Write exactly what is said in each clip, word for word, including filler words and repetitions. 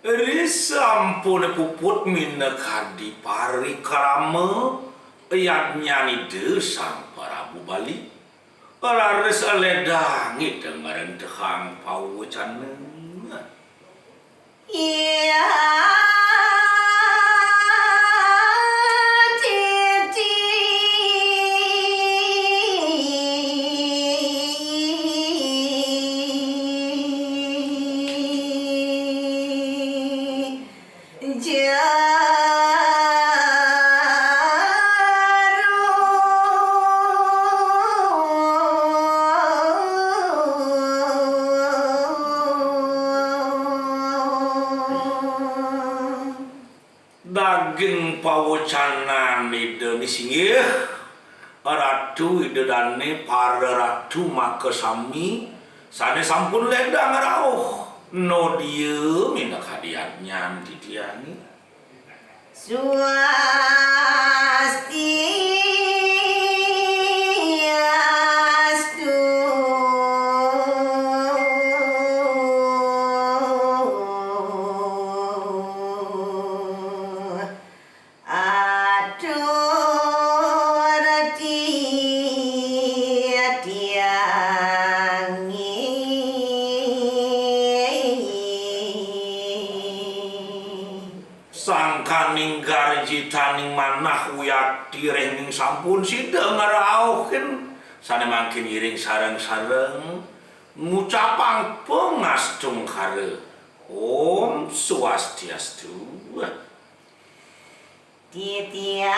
Ri sampun puput minakadi parikrama yadnyan Ida Sang Prabu Bali, raris ledang Ida ngrentehang pawecana. Iya, titi. Jaru. Daging pawecanan Ida nisinggih, Ratu Ida Dane para Ratu makasami sane sampun ledang rauh. Nodia minakadi yadnyan titiange. Swastiastu. Atur titiange. Sangkaning garjitaning manah wiakti rengning sampun sida ngrauhin, sane mangkin ngiring sareng-sareng ngucapang pangastungkara. Om Swastiastu. Titiang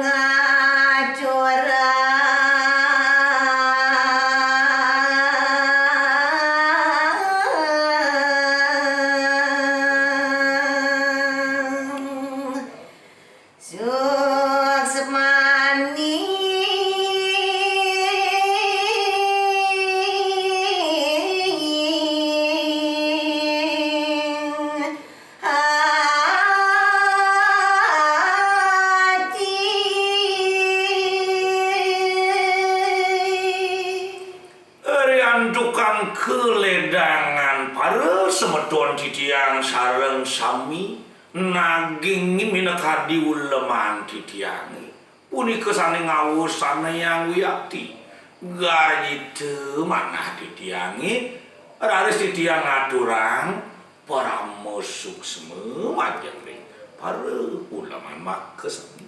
ngaturang suksmaning ati. Riantukan kaledangan para semeton titiang sareng sami naging minakadi uleman titiange. Punika sane ngawasanayang wiakti garjita manah titiange, raris titiang ngaturang parama suksma majeng ring para uleman makasami.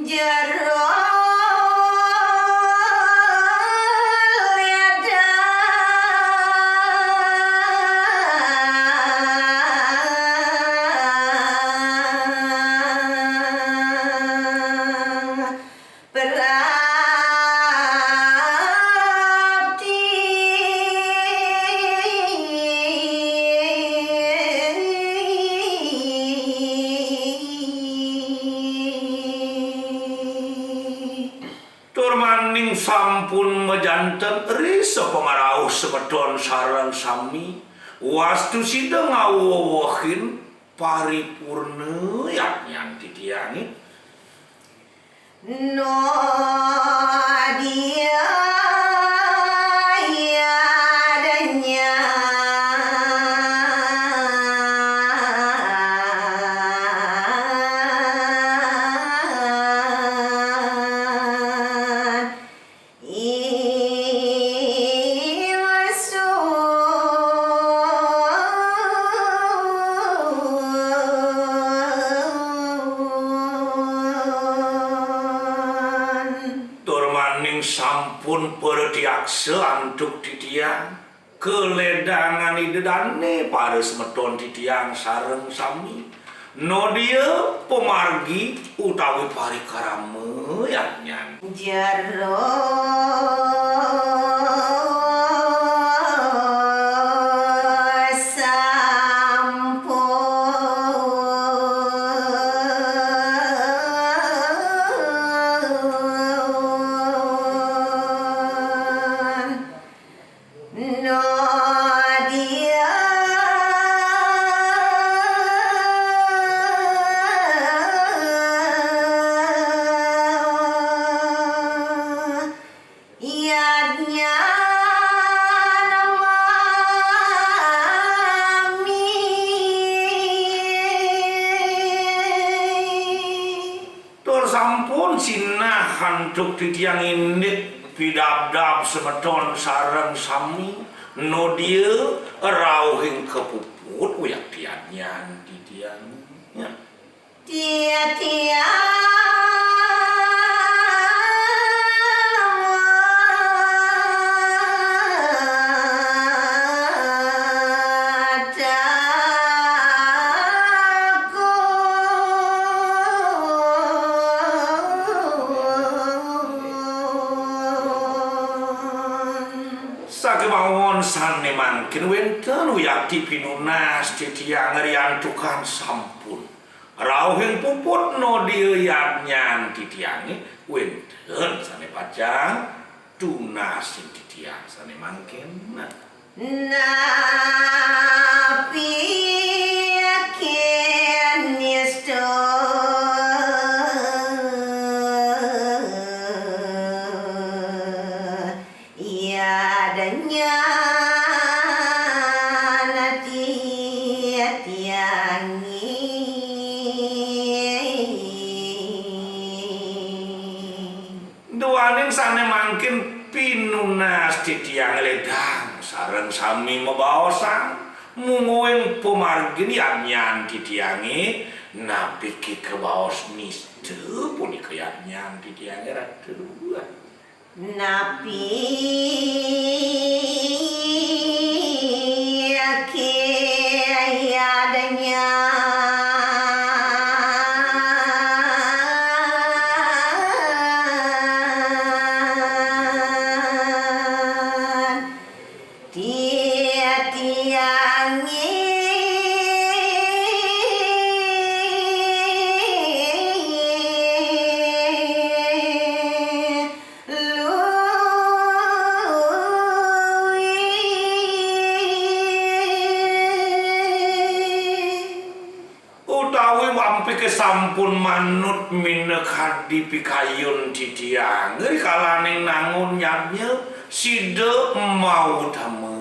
Jero ledang prapti. Tur malih sampun majanten ri sapangrauh semeton sareng sami, wastu sida ngawewehin paripurna yadnyan titiange. Nodia yadnyan ingsun. Tur malih sampun pratiaksa antuk titiang kaledangan Ida Dane para semeton titiang sareng sami. Nodia pamargi utawi parikrama yadnyan. Jero sampun nodia. Iya. Antuk titiang indik pidabdab semeton sareng sami, no dia rauhing kapuput wiakti yadnyan titiang. Titiang Sakémaon sané mangkin wénten wiakti pinunas titiang riantukan sampun rauhing puput no dia yadnyan titiangé, wénten sané pacang tunasin titiang sané mangkin. Napi kin nista yadnyan titiangé. Duaning sané mangkin pinunas titiang ledang sareng sami mabaosan, mungguing pamargin yadnyan titiangé, napi ké kabaos nista punika yadnyan titiangé Ratu. Napi ké yadnyan titiangé luih. Utawi ampike sampun manut minakadi pikayun titiang, rikalaning nangun yadnya, sida mautama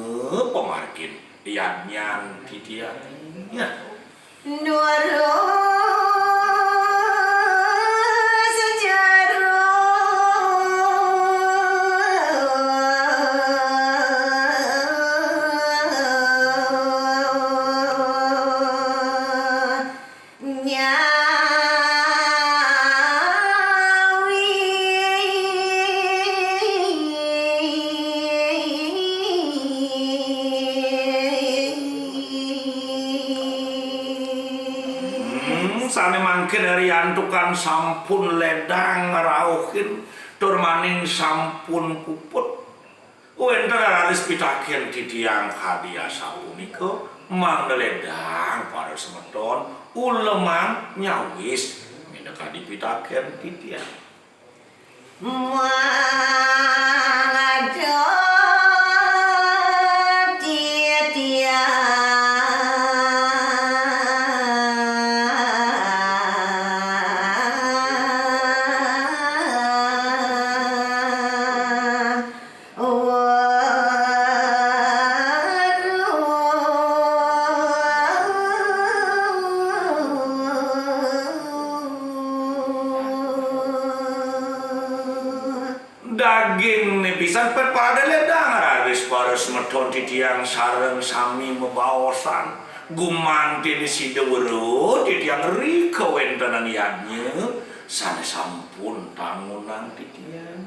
pamargin yadnyan titiang. Durus jero nyawi. Hmm, sane mangkin riantukan sampun ledang ngrauhin tur maning sampun puput. Wenten raris pitaken titiang kadi asapunika, mangda ledang para semeton ulemang nyawis minakadi pitaken titiang. Mangda titiang Dagingne pisan pet pada ledang raris para semeton titiang sareng sami mabaosan, gumanti sida weruh titiang ri kawentenan yadnya sane sampun tangunang titiang.